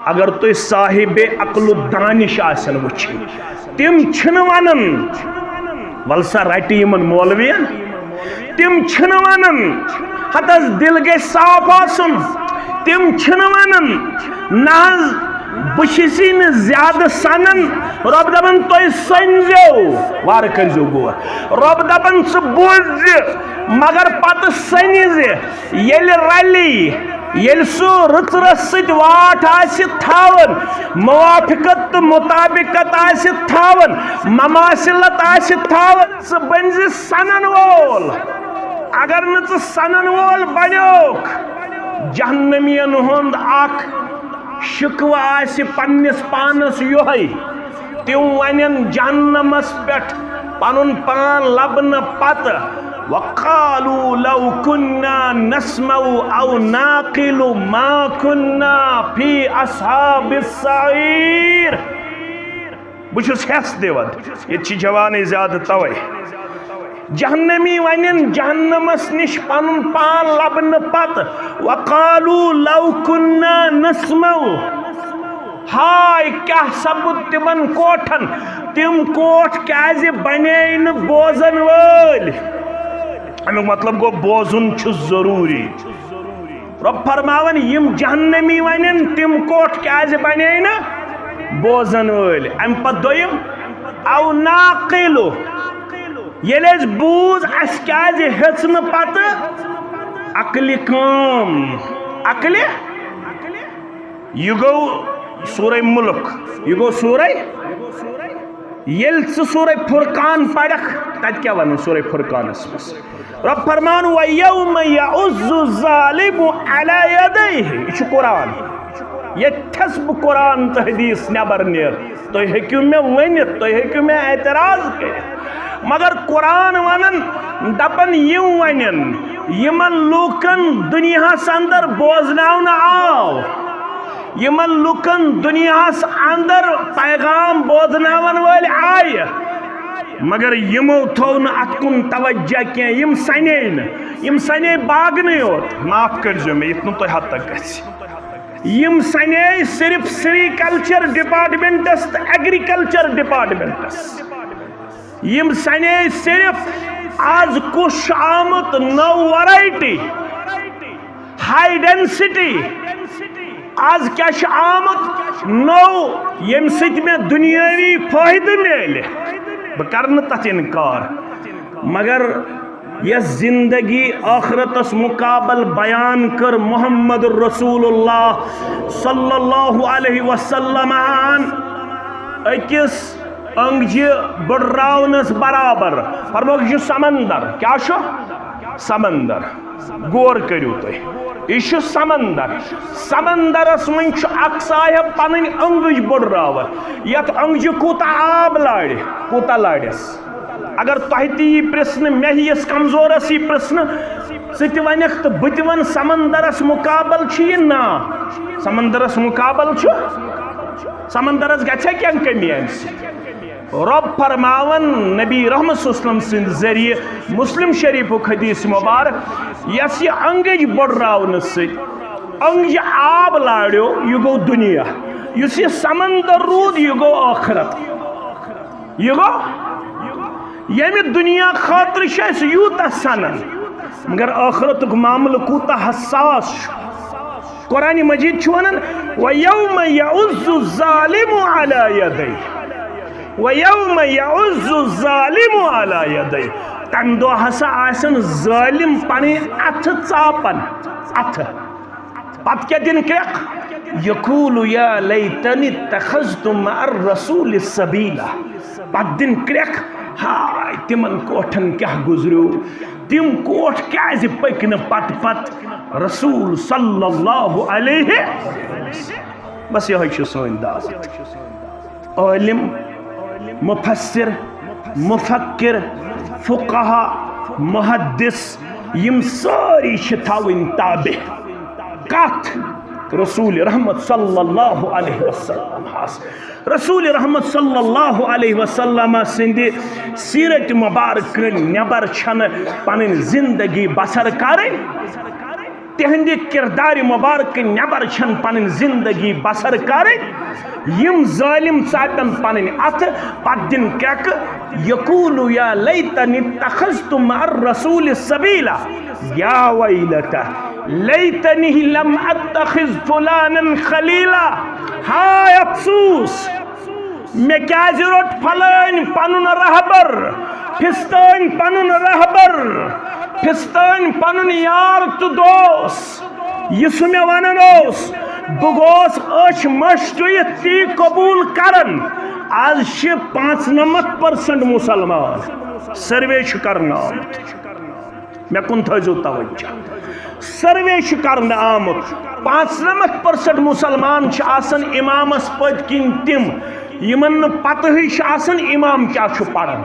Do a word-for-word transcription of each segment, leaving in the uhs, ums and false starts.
اگر تُہۍ صاحب عقل و دانش آسن وٕچھِنۍ، تِم چھِنہٕ ونان، ول سا رٹہِ یِمن مولوین، تِم چھِنہٕ ونان، ہتس دل گژھِ صاف آسُن، تِم چھِنہٕ ونان، نہ حظ، بہٕ چھُسی نہٕ زیادٕ سنان۔ رۄب دپان، تُہۍ سٔنزیو، وارٕ کٔرزیو غور۔ رۄب دپان، ژٕ بوٗززِ، مگر پتہٕ سٔنزِ۔ ییٚلہِ رلی، ییٚلہِ سُہ رٕژرس سۭتۍ واٹھ آسہِ تھاوان، موافقت تہٕ مطابقت آسہِ تھاوان، مماثلت آسہِ تھاوان، ژٕ بٔنزِ سنن وول۔ اگر نہٕ ژٕ سنن وول بنیوکھ، جہنمین ہُنٛد اکھ شکوہ آسہِ پننِس پانس یُہے۔ تِم ونن جہنمس پٮ۪ٹھ پنُن پان لبنہٕ پتہٕ، وقالوا لو كنا نسمع او نعقل ما كنا في اصحاب السعير۔ بہٕ چھُس ہٮ۪س دِوان، ییٚتہِ چھِ جوانٕے زیادٕ توے۔ جہنمی ونن جہنمس نِش پنُن پان لبنہٕ پتہٕ، وقالوا لو كنا نسمع۔ ہاے، کیٛاہ سپُد تِمن کوٹھن؟ تِم کوٹھ کیٛازِ بنے نہٕ بوزن وٲلۍ؟ امیُک مطلب گوٚو، بوزُن چھُ ضروٗری۔ رۄب فرماوان، یِم جہنمی ونن، تِم کوٹھ کیٛازِ بنے نہٕ بوزن وٲلۍ؟ امہِ پتہٕ دوٚیِم، او نعقل، ییٚلہِ اَسہِ بوٗز، اَسہِ کیٛازِ ہیٚژ نہٕ پتہٕ عقلہِ کٲم؟ عقلہِ، یہِ گوٚو سورہ ملک، یہِ گوٚو سورہ، ییٚلہِ ژٕ سورہ فرقان پرکھ، تتہِ کیٛاہ ونان سورہ فرقانس منٛز؟ رۄب فرمان، وَيَوْمَ يَعَضُّ الظَّالِمُ عَلَى يَدَيْهِ۔ یہِ چھُ قرآن۔ ییٚتھس بہٕ قرآن تہٕ حدیث نٮ۪بر نیرٕ، تُہۍ ہیٚکِو مےٚ ؤنِتھ، تُہۍ ہیٚکِو مےٚ اعتراض کٔرِتھ، مگر قرآن ونان، دپان، یِم ونن، یِمن لوٗکن دُنیاہس اندر بوزناونہٕ آو، یِمن لوٗکن دُنیاہس اندر پیغام بوزناون وٲلۍ آیہِ، مگر یِمو تھوو نہٕ اتھ کُن توجہ کینٛہہ، یِم سنے نہٕ، یِم سنے باغنٕے یوت۔ معاف کٔرزیو مےٚ، یُتھ نہٕ تۄہہِ حد تک گژھِ۔ یِم سنے صرف سری کلچر ڈپارٹمنٹس تہٕ ایگریکلچر ڈپارٹمنٹس۔ یِم سنے صرف از کُس چھُ آمُت نٔو ورایٹی، ہائی ڈینسٹی، از کیٛاہ چھُ آمُت نوٚو، ییٚمہِ سۭتۍ مےٚ دُنیٲوی فٲیدٕ میلہِ، بہٕ کرٕ نہٕ تتھ انکار۔ مگر یۄس زندگی ٲخرتس مقابل بیان کٔر محمد رسول اللہ صلی اللہ علیہ وسلمن، أکِس أنٛگجہِ بٔڑراونس برابر۔ فرمووُکھ، یہِ چھُ سمندر۔ کیٛاہ چھُ؟ سمندر۔ غور کٔرِو تُہۍ، یہِ چھُ سمندر۔ سمندرس منٛز چھُ اکھ صاحب پنٕنۍ أنٛگٕج بٔڑراوان۔ یتھ أنٛگجہِ کوٗتاہ آب لارِ، کوٗتاہ لارٮ۪س؟ اگر تۄہہِ تہِ یی پرژھنہٕ، مےٚ ہِوِس کمزورس یی پرژھنہٕ، ژٕ تہِ ونکھ تہٕ بہٕ تہِ ونہٕ، سمندرس مقابل چھُ یہِ؟ نا، سمندرس مقابل چھُ، سمندرس گژھِ کینٛہہ کمی امہِ سۭتۍ؟ رۄب فرماوان نبی رحمت صلی اللہ علیہ وسلم سٕنٛدِ ذٔریعہٕ، مسلم شریفُک حدیث مبارک، یۄس یہِ أنٛگٕج بٔڑراونہٕ سۭتۍ أنٛگجہِ آب لارٮ۪و، یہِ گوٚو دُنیا۔ یُس یہِ سمندر روٗد، یہِ گوٚو ٲخرت۔ یہِ گوٚو، ییٚمہِ دُنیا خٲطرٕ چھِ أسۍ یوٗتاہ سنان، مگر ٲخرتُک معاملہٕ کوٗتاہ حساس چھُ۔ قرآن مجید چھُ ونان، وَيَوْمَ يَعَضُّ الظَّالِمُ عَلَى يَدَيْهِ، وَيَوْمَ يَعَضُّ الظَّالِمُ عَلَى يَدَيْهِ۔ تَمہِ دۄہ ہسا آسن ظٲلِم پنٕنۍ اَتھٕ ژاپان، اَتھٕ۔ پتہٕ کیٛاہ دِن کرٛٮ۪کھ؟ یقول یا لیتنی اتخذت مع الرسول سبیلا۔ پتہٕ دِن کرٛٮ۪کھ، ہاے، تِمن کوٹھن کیٛاہ گُزریو، تِم کوٹھ کیٛازِ پٔکۍ نہٕ پتہٕ پتہٕ رسول صلی اللہ علیہ وسلم۔ بس یِہوٚے چھِ سٲنۍ دعوت۔ عٲلِم، مُفسِر، مُفکِر، فُقہا، مُحدِث، یِم سٲری چھِ تھاوٕنۍ تابع۔ کَتھ؟ رسول رحمت صلی اللہ علیہ وسلم ہس۔ رسول رحمت صلی اللہ علیہ وسلم سٕنٛدِ سیرت مبارک نٮ۪بر چھنہٕ پنٕنۍ زندگی بسر کرٕنۍ۔ تِہنٛدِ کردارِ مبارکہٕ نٮ۪بر چھَنہٕ پنٕنۍ زندگی بسر کرٕنۍ۔ یِم ظٲلم ژاپن پنٕنۍ اتھٕ، پتہٕ دِن کرٛٮ۪کہٕ۔ یقول یا لیتنی اتخذت مع الرسول سبیلا، یا ویلتہ لیتنی لم اتخذ فلانا خلیلا۔ ہاے افسوس، مےٚ کیازِ روٚٹ فلٲنۍ پنُن رہبر، فستٲنۍ پنُن رہبر، فستٲنۍ پنُن یار تہٕ دوس، یہِ سُہ مےٚ ونان اوس۔ بہٕ گوس أچھ مٔشرٲیِتھ تی قبول کران۔ از چھِ پانٛژنمتھ پرسنٹ مسلمان۔ سروے چھُ کرنہٕ آمُت۔ مےٚ کُن تھٲیزیو توجہ۔ سروے چھُ کرنہٕ آمُت۔ پانٛژنمتھ پرسنٹ مسلمان چھِ آسان امامس پٔتۍ کِنۍ تِم، یِمن نہٕ پتہٕے چھِ آسان امام کیٛاہ چھُ پران۔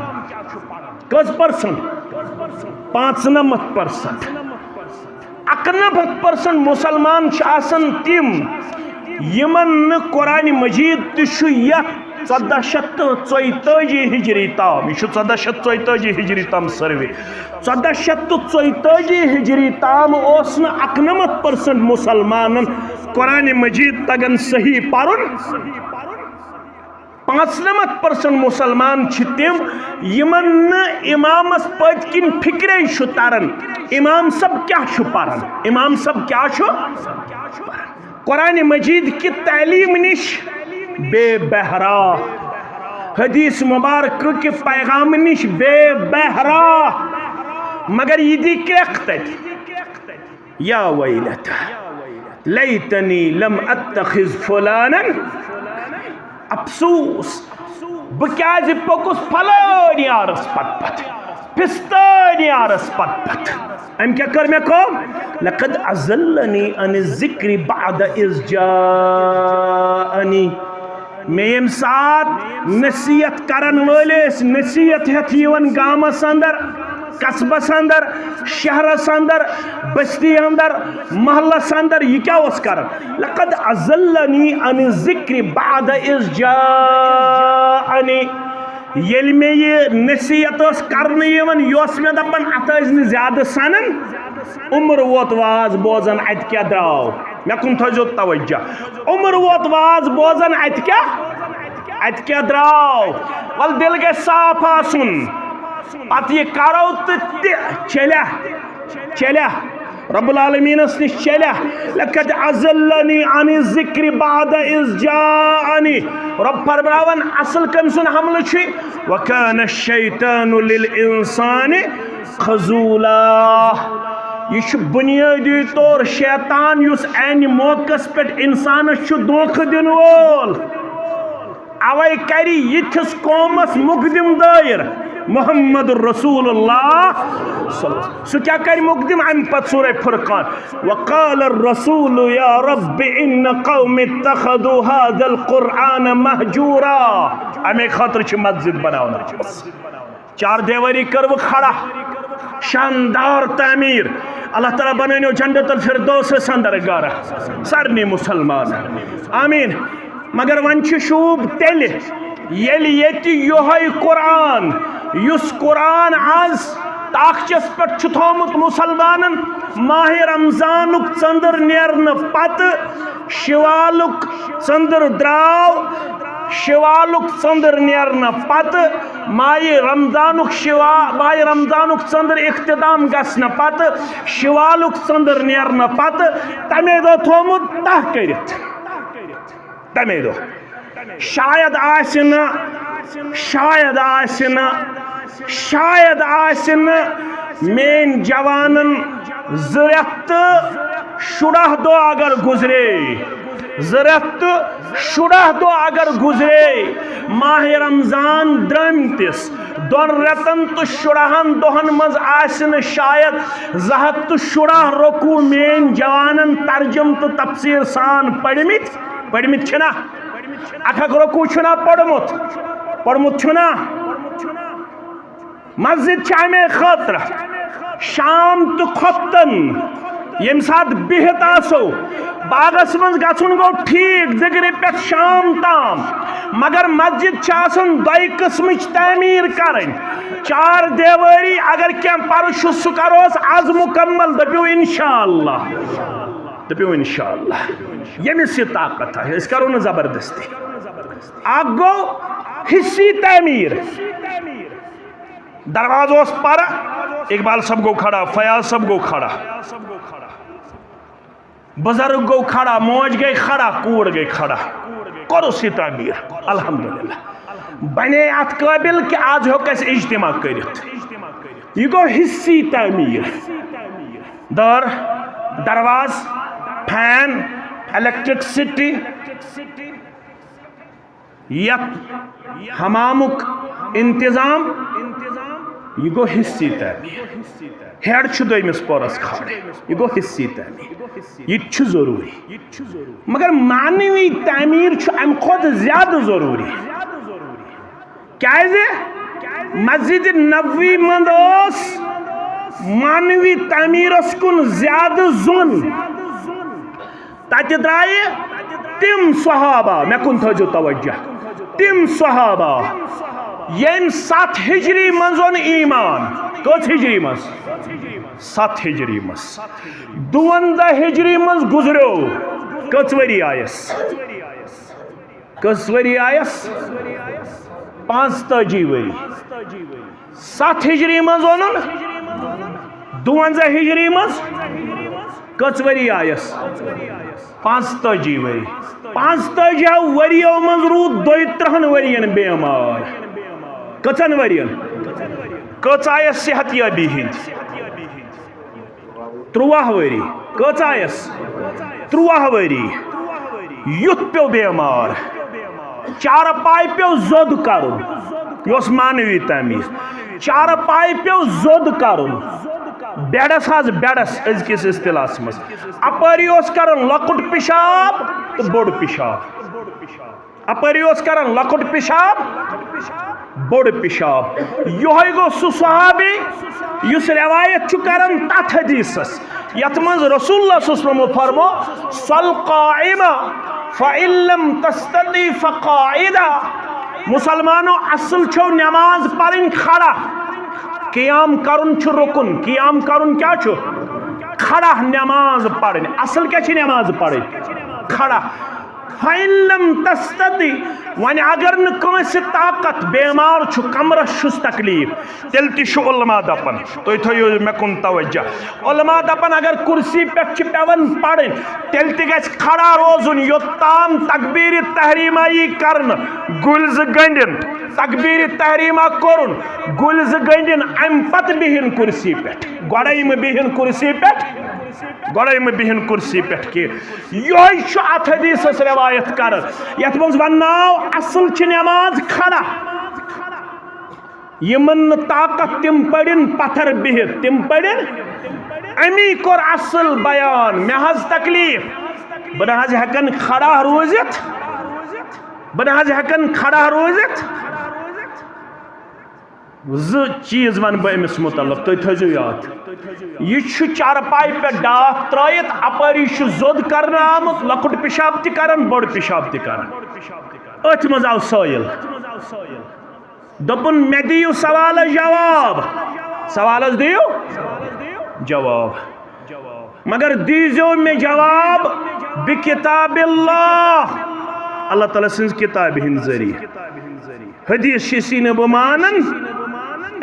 کٔژ پرسنٹ؟ پانٛژنمتھ پرسنٹ۔ اکنمتھ پرسنٹ مسلمان چھِ آسان تِم، یِمن نہٕ قرآن مجید تہِ چھُ یتھ ژۄدہ شیٚتھ تہٕ ژۄیتٲجی ہجری تام، یہِ چھُ ژۄدہ شیٚتھ ژۄیتٲجی ہجری تام سروے۔ ژۄدہ شیٚتھ تہٕ ژۄیتٲجی ہجری تام اوس نہٕ اکنمتھ پرسنٹ مسلمانن قرآن مجید تگان صحیح پرُن۔ پانٛژنمتھ پرسنٹ مسلمان چھِ تِم، یِمن نہٕ امامس پٔتۍ کِنۍ فکرے چھُ تران، امام صٲب کیٛاہ چھُ پران، امام صٲب کیٛاہ چھُ پران۔ قرآن مجید کہِ تعلیم نِش بے بہرا، حدیث مبارک کہِ پیغام نِش بے بہرا، مگر یہِ دی کرٛٮ۪کھ تتہِ۔ یا ویلتہ لیتنی لم اتخذ فلانا۔ افسوس، بہٕ کیازِ پوٚکُس فلٲنۍ یارس پتہٕ پتہٕ، فستٲنۍ یارس پتہٕ پتہٕ۔ أمۍ کیٛاہ کٔر مےٚ کٲم؟ لقد اضلنی عن الذکر بعد اذ جاءنی۔ مےٚ ییٚمہِ ساتہٕ نصیحت کرن وٲلۍ ٲسۍ نصیحت ہٮ۪تھ یِوان گامس اندر، قصبس اندر، شہرس اندر، بستی اندر، محلس اندر، یہِ کیٛاہ اوس کران؟ لقد اضلنی عن الذکر بعد اذ جاءنی۔ ییٚلہِ مےٚ یہِ نصیحت ٲس کرنہٕ یِوان، یہِ اوس مےٚ دپان، اتھ ٲسۍ نہٕ زیادٕ سنان۔ عمر ووت واز بوزان، اتہِ کیٛاہ درٛاو؟ مےٚ کُن تھٲیزیو توجہ۔ عمر ووت واز بوزان، اتہِ کیٛاہ، اتہِ کیٛاہ درٛاو؟ ول، دِل گژھِ صاف آسُن۔ پتہٕ یہِ کرو تہٕ تہِ چلیا، چلیا۔ رب العالمینس نِش چلیا۔ لقد اضلنی عن الذکر بعد اذ جاءنی۔ رب فرماوان، اصل کٔمۍ سُنٛد حملہٕ چھُ؟ وکان الشیطان للانسان خذولا۔ یہِ چھُ بنیٲدی طور شیطان، یُس عینہِ موقعس پٮ۪ٹھ انسانس چھُ دھوکہٕ دِنہٕ وول۔ اوے کرِ یِتھِس قومس مقدم دٲیر محمد رسول اللہ صلی اللہ علیہ وسلم۔ سُہ کیٛاہ کرِ مقدم؟ امہِ پتہٕ سورہ فرقان، وقال الرسول یا رب ان قوم اتخذوا هذا القرآن مهجورا۔ امے خٲطرٕ چھِ مسجد بناونہٕ آمٕژ۔ چار دیواری کٔروٕ کھڑا، شاندار تعمیر۔ اللہ تعالیٰ بنٲینو جنت الفردوسس اندر گرٕ سارنٕے مسلمان۔ آمین۔ مگر وۄنۍ چھُ شوٗب تیٚلہِ، ییٚلہِ ییٚتہِ یِہوٚے قرآن، یُس قرآن از تاخچس پٮ۪ٹھ چھُ تھوٚومُت مسلمانن، ماہِ رمضانُک ژٔنٛدٕر نیرنہٕ پتہٕ شوالُک ژٔنٛدٕر درٛاو، شوالُک ژٔنٛدٕر نیرنہٕ پتہٕ، ماہِ رمضانُک شوا-، ماہِ رمضانُک ژٔنٛدٕر اختتام گژھنہٕ پتہٕ، شوالُک ژٔنٛدٕر نیرنہٕ پتہٕ، تَمے دۄہ تھوٚومُت تہہ کٔرِتھ۔ تَمے دۄہ۔ شاید آسہِ نہٕ، شاید آسہِ نہٕ، شاید آسہِ نہٕ میٲنۍ جوانن زٕ رٮ۪تھ تہٕ شُراہ دۄہ اگر گُزرے، زٕ رٮ۪تھ تہٕ شُراہ دۄہ اگر گُزرے ماہِ رمضان درٲمتِس، دۄن رٮ۪تن تہٕ شُراہن دۄہن منٛز آسہِ نہٕ شاید زٕ ہتھ تہٕ شُراہ رکوع میٲنۍ جوانن ترجم تہٕ تفسیٖر سان پٔرمٕتۍ۔ پٔرمٕتۍ چھِنا؟ اکھ اکھ رکوع چھُنا پوٚرمُت؟ پوٚرمُت چھُنا؟ مسجد چھِ امے خٲطرٕ۔ شام تہٕ خۄفتن، ییٚمہِ ساتہٕ بِہِتھ آسو، باغس منٛز گژھُن گوٚو ٹھیٖک، دِگرِ پٮ۪ٹھ شام تام، مگر مسجد چھِ آسان دۄیہِ قٕسمٕچ تعمیٖر کرٕنۍ۔ چار دیوٲری اگر کینٛہہ پرُس چھُ، سُہ کروس از مکمل، دٔپِو انشاءاللہ، دٔپِو انشاءاللہ۔ ییٚمِس یہِ طاقت آسہِ، أسۍ کرو نہٕ زبردستی۔ اکھ گوٚو حصی تعمیٖر۔ دروازٕ اوس پرٕ، اقبال صٲب گوٚو کھڑا، فیاض صٲب گوٚو کھڑا، بزرگ گوٚو کھڑا، موج گٔے کھڑا، کوٗر گٔے کھڑا۔ کوٚرُس یہِ تعمیٖر، الحمدللہ۔ بنے اتھ قٲبل کہِ آز ہیوٚک اَسہِ اجتماع کٔرِتھ۔ یہِ گوٚو حصی تعمیٖر۔ دٲر، دروازٕ، فین، الیکٹرکسٹی، یتھ حمامُک انتظام، یہِ گوٚو حصی تعمیٖر۔ ہیڈ چھُ دوٚیمِس پورس کھڑا، یہِ گوٚو حصی تعمیٖر۔ یہِ تہِ چھُ ضروٗری، مگر معنوی تعمیٖر چھُ امہِ کھۄتہٕ زیادٕ ضروٗری۔ کیازِ؟ مسجد نبوی منٛز اوس معنوی تعمیٖرس کُن زیادٕ زوٚن۔ تتہِ درٛایہِ تِم صحابہ، مےٚ کُن تھٲیزیو توجہ، تِم صحابہ ییٚمۍ ستھ ہجری منٛز اوٚن ایمان۔ کٔژ ہجری منٛز؟ ستھ ہجری منٛز۔ دُوَنزاہ ہجری منٛز گُزریو۔ کٔژ ؤری آیس؟ کٔژ ؤری آیس؟ پانٛژتٲجی ؤری۔ ستھ ہجری منٛز اوٚنُن، دُوَنزاہ ہجری منٛز کٔژ ؤری آیس؟ پانٛژتٲجی ؤری۔ پانٛژتٲجیو ؤریو منٛز روٗد دۄیہِ ترٕٛہن ؤرین بیمار۔ کٔژن ؤرین؟ کٔژ آیس صحت یابی ہٕنٛدۍ؟ تُرٛواہ ؤری۔ کٔژ آیس؟ تُرٛواہ ؤری۔ یُتھ پیوٚو بیمار، چارپاے پیوٚو زوٚد کرُن۔ یہِ اوس معنوی تعمیٖر۔ چارپاے پیوٚو زوٚد کرُن۔ بیڈس حظ، بیڈس أزکِس اصطلاحس منٛز۔ اپٲری اوس کران لۄکُٹ پِشاب تہٕ بوٚڑ پِشاب۔ اپٲری اوس کران لۄکُٹ پِشاب، بوٚڑ پِشاب۔ یِہوٚے گوٚو سُہ صحابی یُس رِوایت چھُ کران تتھ حدیثس، یتھ منٛز رسول اللہ صلی اللہ علیہ وسلم فرمو، "صل قائما فإن لم تستطع فقاعدا"۔ مسلمانو، اصل چھو نماز پرٕنۍ کھڑا۔ قیام کرُن چھُ رُکُن۔ قیام کرُن کیٛاہ چھُ؟ کھڑا نماز پرٕنۍ۔ اصل کیٛاہ چھِ نماز پرٕنۍ؟ کھڑا۔ فَإِن لَمْ تَسْتَطِعْ، وۄنۍ اگر نہٕ کٲنٛسہِ طاقت، بیمار چھُ، کمرس چھُس تکلیف، تیٚلہِ تہِ چھُ علماء دپان، تُہۍ تھٲیِو مےٚ کُن توجہ۔ علماء دپان اگر کرسی پٮ۪ٹھ چھِ پٮ۪وان پرٕنۍ، تیٚلہِ تہِ گژھِ کھڑا روزُن، یوٚتام تکبیرِ تحریمہ یی کرنہٕ۔ گُلۍ زٕ گٔنٛڈِن، تکبیرِ تحریمہ کوٚرُن، گُلۍ زٕ گٔنٛڈِن، امہِ پتہٕ بِہِن کرسی پٮ۪ٹھ، گۄڈے مہٕ بِہِن کرسی پٮ۪ٹھ، گۄڈے مہٕ بِہِن کرسی پٮ۪ٹھ کینٛہہ۔ یِہوٚے چھُ اتھ حدیثس روایت کران، یتھ منٛز ونناو، اصل چھِ نماز کھڑا۔ یِمن نہٕ طاقت، تِم پرن پتھر بِہِتھ، تِم پرن۔ امی کوٚر اصل بیان۔ مےٚ حظ تکلیف، بہٕ نہ حظ ہٮ۪کن کھڑا روٗزِتھ، بہٕ نہ حظ ہٮ۪کن کھڑا روٗزِتھ۔ زٕ چیٖز وَنہٕ بہٕ أمِس مُتعلق، تُہۍ تھٲیزیو یاد۔ یہِ چھُ چارپایہِ پٮ۪ٹھ ڈاکھ ترٲیِتھ، اَپٲری چھُ زوٚد کرنہٕ آمُت، لۄکُٹ پِشاب تہِ کران، بوٚڑ پِشاب تہِ کران۔ أتھۍ منٛز آو سٲیِل۔ دوٚپُن، "مےٚ دِیِو سوالَس جواب، سوالَس دِیِو جواب۔" مگر دیٖزیو مےٚ جواب بِکِتابِ اللہ، اللہ تعالیٰ سٕنٛز کِتابہِ ہِنٛدۍ ذٔریعہٕ۔ حدیث چھِ سی نہٕ بہٕ مانان،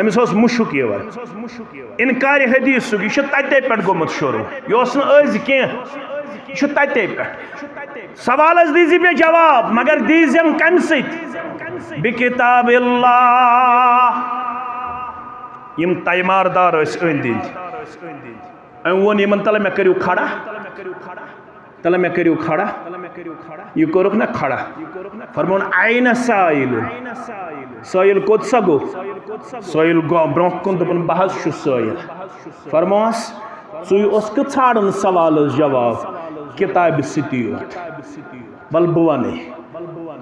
أمِس اوس مُشُک یِوان۔ اِنکارِ حدیثُک، یہِ چھُ تَتے پٮ۪ٹھ گوٚمُت شروٗع، یہِ اوس نہٕ أزۍ کینٛہہ، یہِ چھُ تَتے پٮ۪ٹھ۔ سوالَس دیٖزِ مےٚ جواب، مگر دیٖزٮ۪م کَمہِ سۭتۍ؟ بِکِتابِ اللہ۔ یِم تَیمار دار ٲسۍ أنٛدۍ أنٛدۍ۔ أمۍ ووٚن یِمن، "تَلہٕ مےٚ کٔرِو کھڑا، تَلہٕ مےٚ کٔرِو کھڑا۔" یہِ کوٚرُکھ نہ کھڑا۔ فرمووُن، "اَینَ سائِلُ؟" سٲیِل کوٚت سا گوٚو؟ سٲیِل گوٚو برٛونٛہہ کُن، دوٚپُن، "بہٕ حظ چھُس سٲیِل۔" فرمووس، "ژٕے اوسکھٕ ژھانٛڈان سوالَس جواب کِتابہِ سۭتی یوت؟" وَلہٕ بہٕ وَنَے۔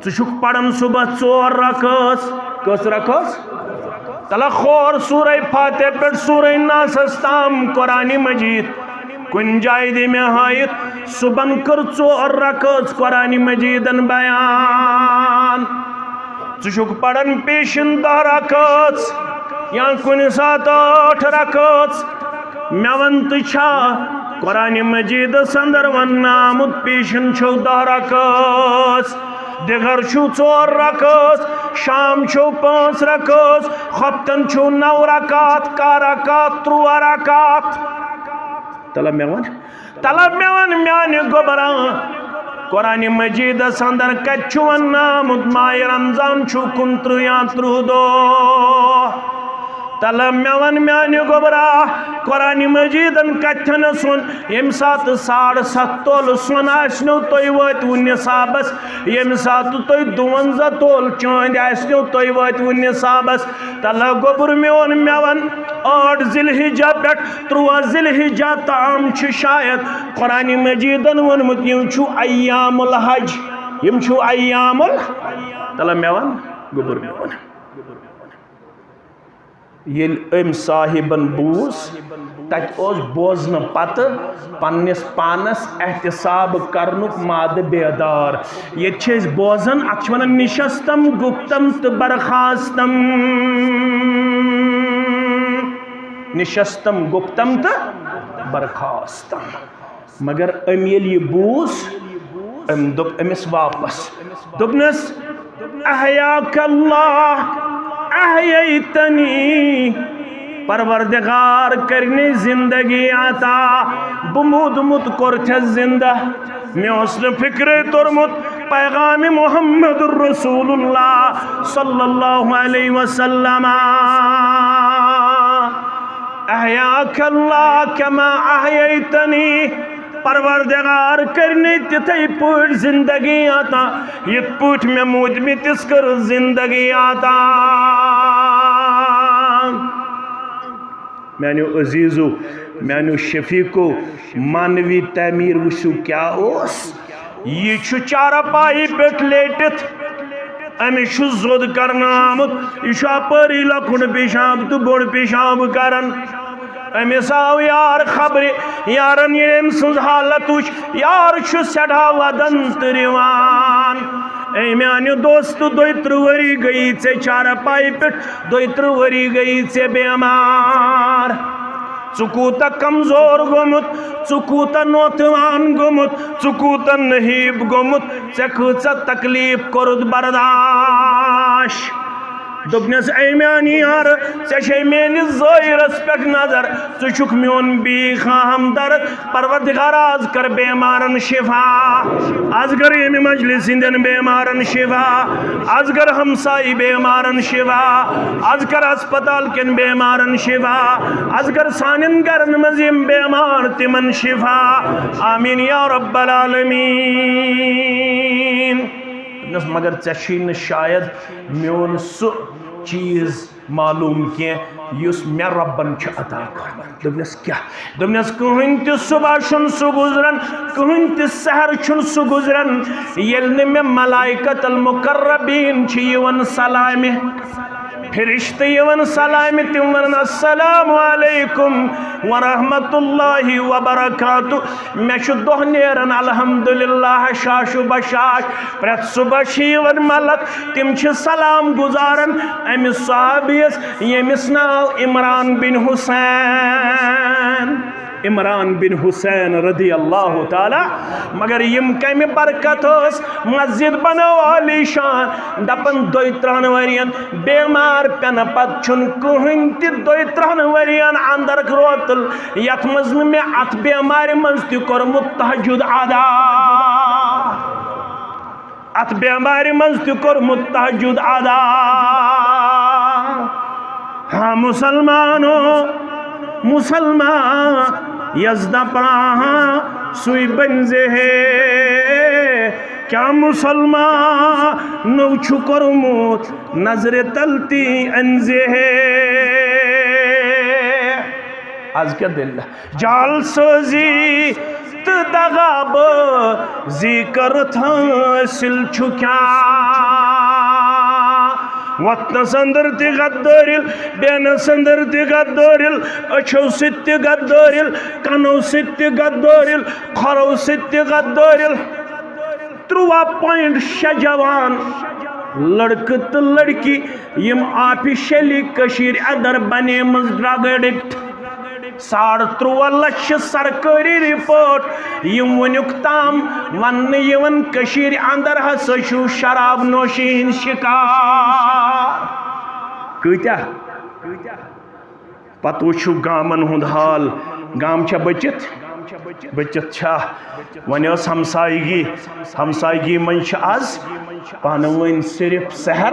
ژٕ چھُکھ پران صبح ژور رکٲژ۔ کٔژ رکٲژ؟ تَلہٕ کھول سورہ فاتحہ پٮ۪ٹھ سورہ ناسَس تام قرآنِ مجیٖد۔ کُنہِ جایہِ دِ مےٚ ہٲیِتھ، صُبحن کٔر ژور رکٲژ قرآنِ مجیدن بیان۔ ژٕ چھُکھ پران پیشن دَہ رکٲژ یا کُنہِ ساتہٕ ٲٹھ رکٲژ۔ مےٚ وَن، تہٕ چھا قرآنِ مجیدس اندر وننہٕ آمُت پیشن چھو دَہ رکٲژ، دِگر چھُو ژور رکٲژ، شام چھو پانٛژھ رکٲژ، خۄفتن چھُو نَو رکعت، کاہ رکعت، تُرٛواہ رکعت؟ تلہ مےٚ وَن، تلہ مےٚ وَن میانہِ گوٚبرا، قرآنِ مجیدس اندر کتہِ چھُ وننہٕ آمُت ماہِ رمضان چھُ کُنترٕہ یا ترٕٛہ دۄہ؟ تلہ مےٚ وَن میانہِ گوٚبرا، قرآنِ مجیدن کتھنس ووٚن، ییٚمہِ ساتہٕ ساڑ ستھ تولہٕ سۄن آسنو تُہۍ وٲتوٕ نصابس، ییٚمہِ ساتہٕ تُہۍ دُوَنزاہ تولہٕ چٲندۍ آسنو تُہۍ وٲتوٕ نصابس۔ تلہ گوٚبُر میون، مےٚ وَن، ٲٹھ ذی الحجہ پٮ۪ٹھ تُرٛواہ ذی الحجہ تام چھُ شاید قرآنِ مجیدن ووٚنمُت، یِم چھُ ایام الحج، یِم چھُ ایام ال-، تلہ مےٚ وَن گوٚبُر میون۔ ییٚلہِ أمۍ صاحبن بوٗز، تتہِ اوس بوزنہٕ پتہٕ پننِس پانس احتساب کرنُک مادٕ بیدار۔ ییٚتہِ چھِ أسۍ بوزان، اتھ چھِ ونان نشستم گپتم تہٕ برخاستم۔ نشستم گپتم تہٕ برخاستم۔ مگر أمۍ ییٚلہِ یہِ بوٗز، أمۍ دوٚپ أمِس واپس، دوٚپنس، "احیاک اللہ، احییتنی"، پروردگار کٔرنی زندگی عطا، بہٕ موٗدمُت کوٚرتھس زندہ، مےٚ اوس نہٕ فکرے توٚرمُت پیغام محمد رسول اللہ صلی اللہ علیہ وسلم۔ احیاک اللہ کما احییتنی، پروردگار کٔرنی تِتھے پٲٹھۍ زندگی عطا، یِتھ پٲٹھۍ مےٚ موٗدمٕتِس کٔر زندگی عطا۔ میانیو عزیزو، میانیو شفیقو، معنوی تعمیر وٕچھِو کیٛاہ اوس۔ یہِ چھُ چارپایی پٮ۪ٹھ لیٹِتھ، أمِس چھُ زوٚد کرنہٕ آمُت، یہِ چھُ اپٲری لۄکُٹ پیشاب تہٕ بوٚڑ پیشاب کران۔ أمِس آو یار خبرِ، یارن ییٚلہِ أمۍ سٕنٛز حالت وٕچھ، یار چھُ سٮ۪ٹھاہ ودان تہٕ رِوان۔ اے میانہِ دوست، دۄیہِ ترٕٛہ ؤری گٔیی ژےٚ چارپایی پٮ۪ٹھ، دۄیہِ ترٕٛہ ؤری گٔیی ژےٚ بیمار۔ ژٕ کوٗتاہ کمزور گوٚمُت، ژٕ کوٗتاہ نوتوان گوٚمُت، ژٕ کوٗتاہ نحیب گوٚمُت، ژےٚ کۭژاہ تکلیف کوٚرُتھ برداش۔ دوٚپنس، اے میانہِ یار، ژےٚ چھے میٲنِس ظٲہرس پٮ۪ٹھ نظر، ژٕ چھُکھ میون بیخ ہمدرد۔ پروردگار، از کر بیمارن شفا، از کر ییٚمہِ مجلس ہٕنٛدٮ۪ن بیمارن شفا، از کر ہمسایہِ بیمارن شفا، از کر ہسپتال کٮ۪ن بیمارن شفا، از کر سانٮ۪ن گرن منٛز یِم بیمار تِمن شفا۔ آمین یا رب العالمین۔ دوٚپنس، مگر ژےٚ چھُے نہٕ شاید میون سُہ چیٖز معلوم کینٛہہ یُس مےٚ رۄبن چھُ عطا کوٚرمُت۔ دوٚپنس، کیٛاہ؟ دوٚپنس، کٕہٕنۍ تہِ صبح چھُنہٕ سُہ گُزران، کٕہٕنۍ تہِ سحر چھُنہٕ سُہ گُزران، ییٚلہِ نہٕ مےٚ ملائکۃ المقربین چھِ یِوان سلامہِ۔ فرشتہٕ یِوان سلامہِ، تِم ونان، السلام علیکم ورحمۃ اللہ وبرکاتہ۔ مےٚ چھُ دۄہ نیران الحمدللہ شاش و بشاش۔ پرٛٮ۪تھ صبح چھِ یِوان ملک، تِم چھِ سلام گُزاران أمِس صحابیَس، ییٚمِس ناو عمران بن حسین۔ عمران بن حسین رضی اللہ تعالیٰ۔ مگر یِم کمہِ برکت ٲس، مسجد بنٲو عالی شان۔ دپان، دۄیہِ ترٕٛہن ؤرین بیمار پٮ۪نہٕ پتہٕ چھُنہٕ کٕہٕنۍ تہِ دۄیہِ ترٕٛہن ؤرین اندر روتل یتھ منٛز نہٕ مےٚ اتھ بیمارِ منٛز تہِ کوٚرمُت تہجد ادا۔ اتھ بیمارِ منٛز تہِ کوٚرمُت تہجد ادا۔ ہاں مسلمانو، مسلمان یس دپان سُے بنزِ ہے۔ کیا مسلمانو چھُ کوٚرمُت نظرِ تل تی انزِ ہے؟ از کیا دل؟ جعل سازی تہٕ دغا بازی کٔرِتھ حٲصِل چھُ کیٛاہ؟ وۄتھنَس اندر تہِ غدٲرِل، بیٚہنَس اندر تہِ غدٲرِل، أچھو سۭتۍ تہِ غدٲرِل، کَنو سۭتۍ تہِ غدٲرِل، کھۄرو سۭتۍ تہِ غدٲرِل۔ تُرٛواہ پوینٹ شےٚ جوان لڑکہٕ تہٕ لڑکی، یِم آفیشلی کٔشیٖرِ اندر بنے مٕژ ڈرگ ایڈکٹ۔ ساڑ تُرٛواہ لچھ چھِ سرکٲری رپورٹ، یِم وٕنیُک تام وننہٕ یِوان کٔشیٖرِ اندر ہسا چھُ شراب نوشی ہٕنٛدۍ شکار۔ کۭتیاہ؟ پتہٕ وٕچھِو گامن ہُنٛد حال۔ گام چھا بٔچِتھ؟ بٔچِتھ چھا؟ وۄنۍ ٲس ہمسایگی، ہمسایگی منٛز چھِ از پانہٕ ؤنۍ صرف سحر،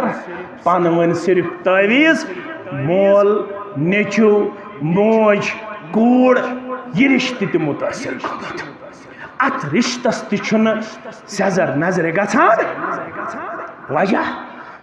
پانہٕ ؤنۍ صرف تعویذ، مول، نیٚچو، موج، کوٗر، یہِ رشتہٕ تہِ مُتٲثر گوٚمُت۔ اتھ رشتس تہِ چھُنہٕ سیٚزر نظرِ گژھان۔ وجہ؟